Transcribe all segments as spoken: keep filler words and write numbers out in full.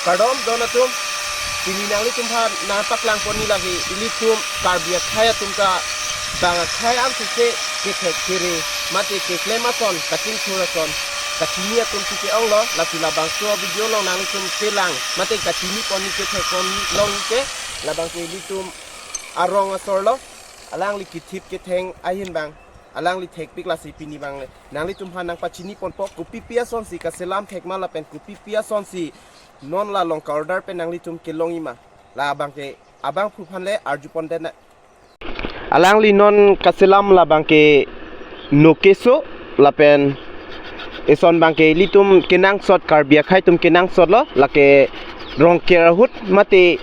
Kardom don atum, pini nanglitum aphan nangpaklang pon ni lagi ilitum Karbi akhei atum ta bang akhei an sese kethek kere mate keklem ason, kachingthur ason, kachini atum si ke-ong lo. Lasi labangso video along nanglitum kelang mate kachini pon ni kethek pon ni along ke labang ke ilitum arong asor lo, alangli kethip ketheng ahin bang alangli thekpik. Lasi pini bang le nanglitum aphan nangpachini ponpo kopipi ason si kaselam thek ma lapen kopipi ason si non la along ka-order pen nanglitum kelongji ma. Labang ke abangphu aphan le arju pon den na. Alangli non kaselam labang ke no keso lapen eson bang ke ilitum kenangsot, Karbi akhei atum kenangsot lo, lake Rongker ahut mate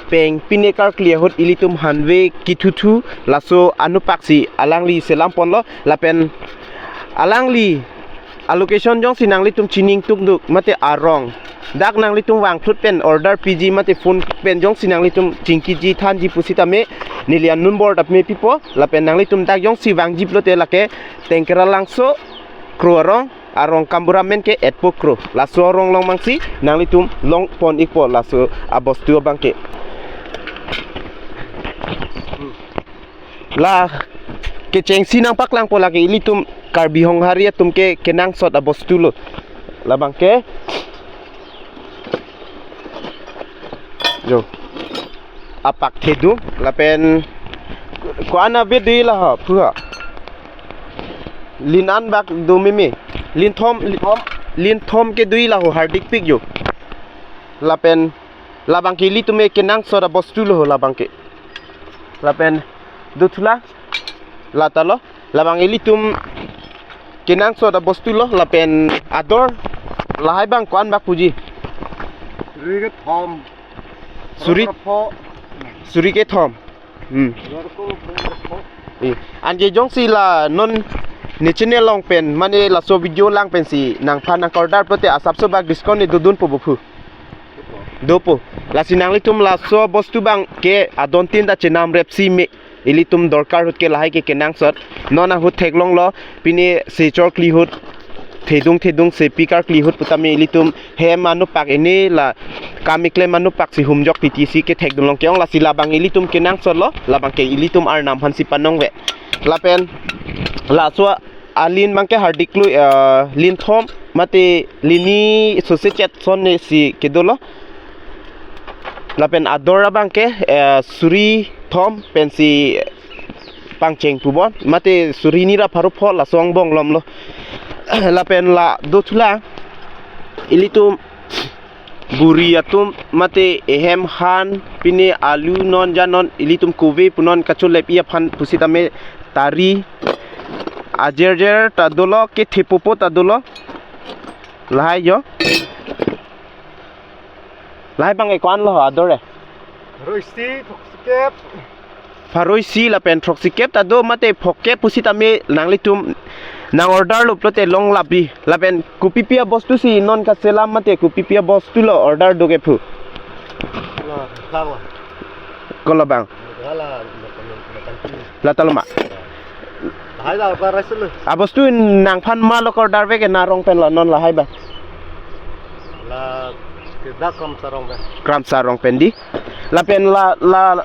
peng pine karkli ahut ilitum hanve kithuthu laso anupak si alangli selam pon lo. Lapen alangli a-location jongsi nanglitum chini ingtung duk mate arong dak nanglitum vangphlut pen order piji mate phone pen jongsi nanglitum chingkiji thanji pusitame neli a-number ta mepipo. Lapen nanglitum dak jongsi vangji pulote lake Tengkeralangso Kro arong, arong Kambura amen ke Etpo Kro. Laso arong along bang si nanglitum long pon ikpo laso abostu abang ke. La kechengsi nangpaklang po lake ilitum Karbi Honghari atum ke kenangsot abostu lo. Labang ke jo apak thedung lapen ko-an ave dei la ha phu ha. Lin an bak do meme. Lin thom, lin thom, lin thom ke dei la ho hardik pik jo. Lapen labang ke ilitum ke kenangsot abostu lo ho labang ke. Lapen do thula lata lo. Labang ilitum kenangsot abostu lo lapen ador lahai bang ko-an bak puji. Suri kethom. Suri. Suri kethom. Hmm. Dorko pho. Eh, anke jongsi la non ne channel along pen mane laso video lang pensi nangphan nang order pulote asapso bak discount ne dodunpo bo phu. Dopo. Lasi nanglitum laso bostu bang ke adon tin ta chenam rep si me. Ilitum dorkar ahut ke lahai ke kenangsot. Non ahut theklong lo, pine sechor kli ahut, thedung thedung sepi karkli ahut putame ilitum hem anupak ini la kam keklem anupak si humjok titi si kethekdun long ke-ong. Lasi labang ilitum kenangsot lo, labang ke ilitum arnam aphan si panong ve. Lapen laso alin bang ke hardik lui, eh, lin thom mate lini sose chet son ne si kedo lo. Lapen ador abang ke, eh, suri thom pensi pangcheng pu bon mate suri ni ra pharo pho laso angbong lom lo. Lapen la do thula ilitum buri atum mate ehem han pine alu non ja non ilitum kove pu non kacholepi aphan pusitame tari ajerjer ta dolo, kethepopo ta dolo. Lahai jo. Lahai bang ke ko-an lo ador e? Pharo isi, throksi kep. Pharo isi lapen throksi kep ta do mate phokep pusitame nanglitum nang order lo pulote long labi. Lapen kopipi abostu si non kaselam mate kopipi abostu lo order do ke phu. La, la, la. Ko labang. La, la, la, la, la. Lata lo ma. Lahai la, la, rice lo. Abostu nangphan ma lo order ve ke na arong pen lo non lahai ba. La, ke dak Kramsa arong pen. Kramsa arong pen dei. Lapen la, la,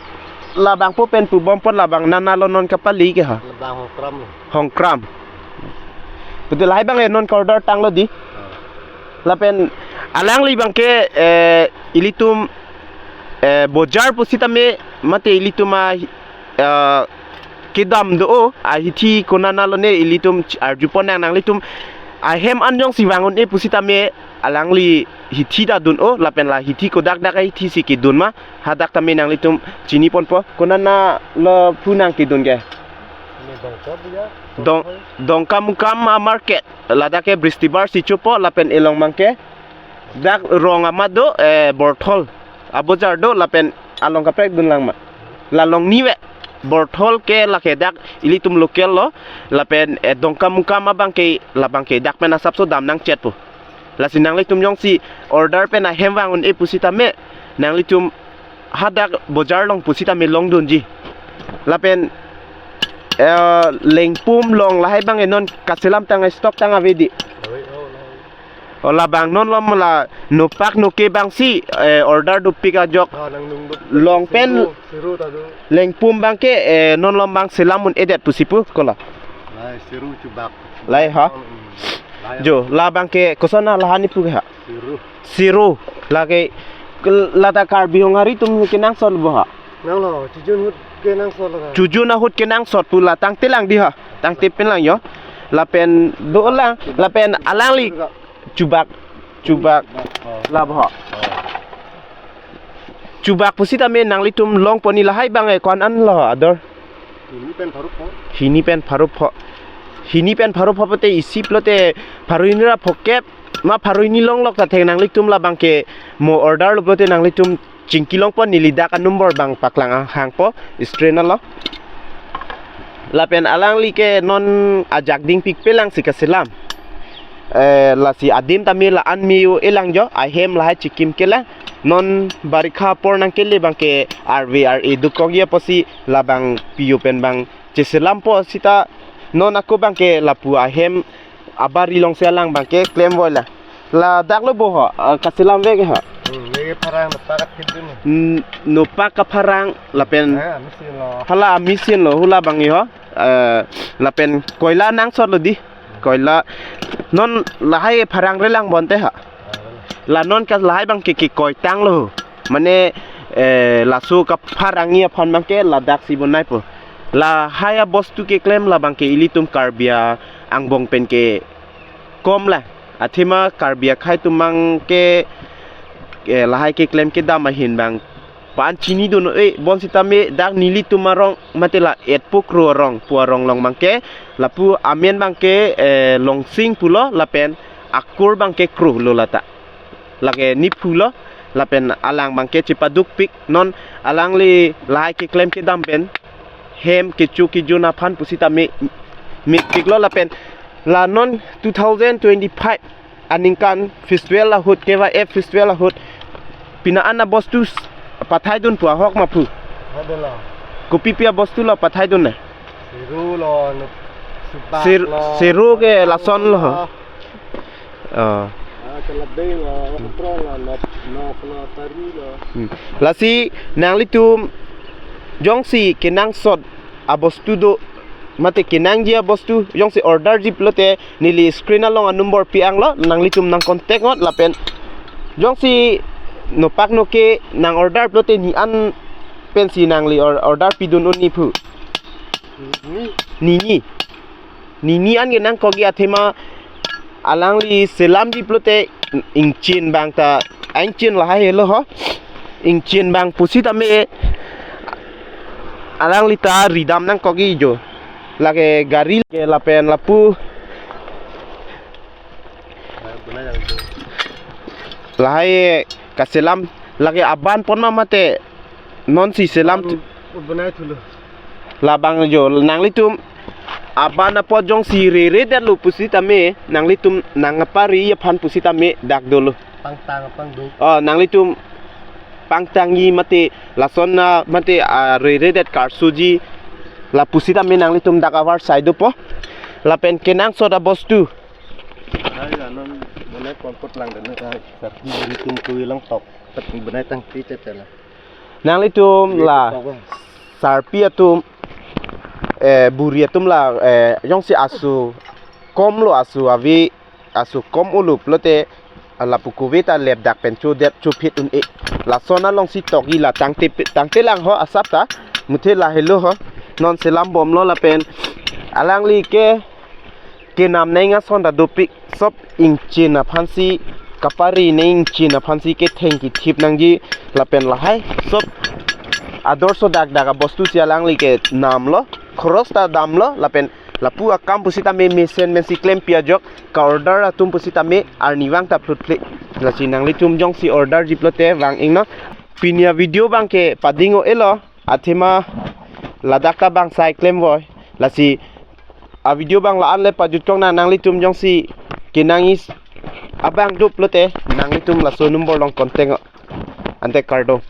labangpo pen pu bom pon labang nana lo non kapali ke ha. Labang Hongkram lo. Hongkram. Betul lahai bang e non order tanglo dei. Ah. Lapen alangli bang ke, eh, ilitum, eh, bojar pusitame mate ilitum a, eh, kedam do o ahithi konana lo ne ilitum ch-, arju pon nang nanglitum ahem an jongsi vang un-e pusitame alangli hithi ta dun o lapen la hithi kodak dak ahithi si kedun ma hadak tame nanglitum chini ponpo. Konana lo phu nang kedun ke? Ini Dongka bu ya. Dong, Dongkamukam a market. Ladak ke Bristibar si chopo lapen elong bang ke dak rong amat do, eh, Borthol abojar do lapen along kaprek dun lang ma. La long ni ve. Borthol ke lake dak ilitum local lo lapen, eh, Dongkamukam abang ke labang ke dak pen asapso dam nangchet po. Lasi nanglitum jongsi order pen ahem vang un-e pusitame nanglitum hadak bojar along pusitame longdunji. Lapen, eh, Lengpum along lahai bang e non kaselam tang stock tang ave dei. Oi, oh, oh. O labang non lom la nopak noke bangsi, eh, order dopik ajok. Ah, nang nung dop. Long pen. Siru, siru ta do. Lengpum abangke, eh, non lom abang selam un-edet pusi pu kola. Lai siru chubak. Lai ha? Hmm. Lai. Jo, labangke kosona lahani pu ha? Siru. Siru. Lake, lata Karbi Anglong hari atum kenangsot bo ha? Nanglo, chujun ahut kenangsot lo. Chujun ahut kenangsot pu la tangte lang di ha. Tangte pen lang jo. Lapen dolang, lapen alangli chubak, chubak. Oh. La bo ha. Oh. Chubak pusitame nanglitum longpon, lahai abang e ko-an an lo ador? Hini pen pharo pho. Hini pen pharo pho. Hini pen pharo pho pulote isi pulote pharo hini ra phokep ma pharo hini longlok ta thek nanglitum labangke mo order lo pulote nanglitum chingki longpon, neli dak a-number abang paklang hangpo, screen alo. Lapen alanglike non ajak dingpik pelang si kaselam. Eh, lasi adim tame la-an me-o-elang jo, ahem lahai chikim kelang. Non barikha apor nangkele abangke arve ar-e dokok ya pusi labang piyo pen abang cheselampo seta non ako abangke lapu ahem abari alongsi alang abangke klemvoi la. Ladak lo bo ha, ah, kaselam vek ha. Hmm, ye pharang nopak athip dun. N-, nopak kapharang lapen. Ah, machine lo. Hala machine lo hula abang yo. Eh, lapen koila nangsot lo di. Koila non lahai pharang relang bonte ha. La non ke lahai abangke kekoi tanglo. Mane, eh, laso kapharangji aphan abangke ladak si bonai po. Lahai abostu keklem labangke ilitum Karbi angbong pen ke kom la. Athema Karbi akhei atum abangke, eh, lahai keklem kedam ahin abang pan chinidun-e bonsitame dak nelitum arong mate la Etpo Kro arong pu arong along abangke lapu amen abangke, eh, Longsing pulo lapen akur abangke Kro lo lata. Lake nephu lo lapen alang abangke chepadukpik non alangli lahai keklem kedam pen hem kecho kejun aphan pusitame mekpik lo lapen la non two thousand twenty-five aningkan festival ahut ke ba F festival ahut pina an abostu s-, pathaidun pu ahok ma pu. Adela. Kopi pi abostu lo pathaidun ne? Siru lo, no, subak Sir-, lo, siru ke lason lo. Ah. Ah, kalabe lo, okro lo, nok, nok lo, tari lo. Hmm. Lasi nanglitum jongsi kenangsot abostu do mate kenangji abostu jongsi order ji pulote neli screen along a-number pi-ang lo, nanglitum nang contact ngot lapen jongsi nopak noke nang order pulote ni an pensi nangli or-, order pidun un-e phu. Ni. Ni ni. Ni ni an ke nangkokji athema alangli selamji pulote ingchin abang ta, ingchin lahai helo ho. Ingchin abang pusitame alangli ta ridam nangkokji jo. Lake gari ke lapen lapu. Lahai kaselam lake aban pon ma mate nonsi selam. Aban bonai thulo. Labang jo nanglitum aban apot jongsi rere detlo pusitame nanglitum nang apari aphan pusitame dak dolo. Pangtang pangduk. Oh, nanglitum pangtangji mate lason na mate, ah, rere det karsuji la pusitame nanglitum dak avarsai dopo. Lapen kenangsot abostu. Ai, anon bonai kompot lang dan ai. Sarpi beri tum kui lang tok. Pet bonai tangte cecela. Nanglitum la sarpi atum, eh, buri atum la, eh, jongsi asu kom lo asu avi asu kom ulup lote lapu kove ta lepdak pen chodet chophit un-e. Lason alongsi tokji la tangte pe-, tangte lang ho asap ta muthe la helo ho. Non selam bomlo lapen alangli ke kenam neng ason ta dopik sop ingchin aphansi kapari neng ingchin aphansi ketheng kethip nangji lapen lahai sop ador so dak dak abostu si alangli kenamlo, khoros ta damlo lapen lapu akam pusitame mesen mensi klempi ajok ka order atum pusitame arnivang ta phlutphli. Lasi nanglitum jongsi order ji pulote vang ingno. Pini a-video abangke pading-o-elo athema ladak ta bangsai klemvoi. Lasi a-video abang la-an le pajutkok nang, nanglitum jongsi kenangji abang do pulote nanglitum laso number along contact-o. Ante kardom.